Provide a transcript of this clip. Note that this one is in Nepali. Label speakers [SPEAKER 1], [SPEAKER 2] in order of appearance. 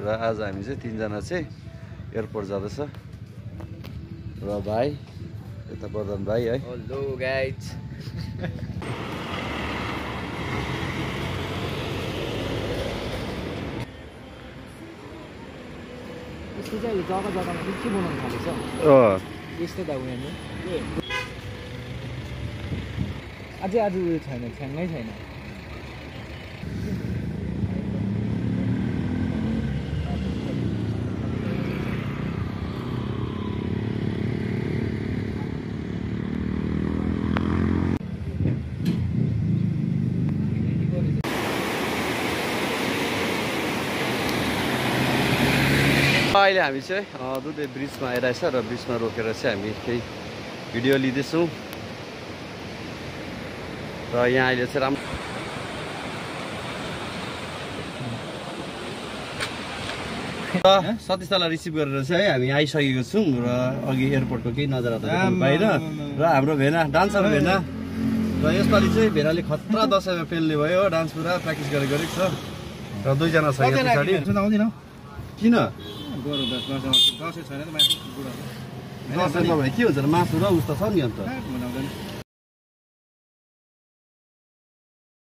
[SPEAKER 1] र आज हामी चाहिँ तीनजना चाहिँ एयरपोर्ट जाँदैछ र भाइ यता प्रधान भाइ है।
[SPEAKER 2] Hello guys. यस्तो चाहिँ जग्गा जग्गामा के बनाउनु थालेछ यस्तो त उयो नि अझै आज उयो छैन छ्याङ्गै छैन।
[SPEAKER 1] अहिले हामी चाहिँ दुधे ब्रिजमा आइरहेछ र ब्रिजमा रोकेर चाहिँ हामी केही भिडियो लिँदैछौँ र यहाँ अहिले चाहिँ राम्रो सतीशलाई रिसिभ गरेर चाहिँ है हामी आइसकेको छौँ र अघि एयरपोर्टको केही नजारा बाहिर र हाम्रो भेना डान्सर भेना र यसपालि चाहिँ भेनाले खतरा दसैँमा पेल्ने भयो डान्स पुरा प्र्याक्टिस गरेको छ र दुईजना छ यहाँ पछाडि। किन दसैँ के हुन्छ र मासु र उस्तो छ नि अन्त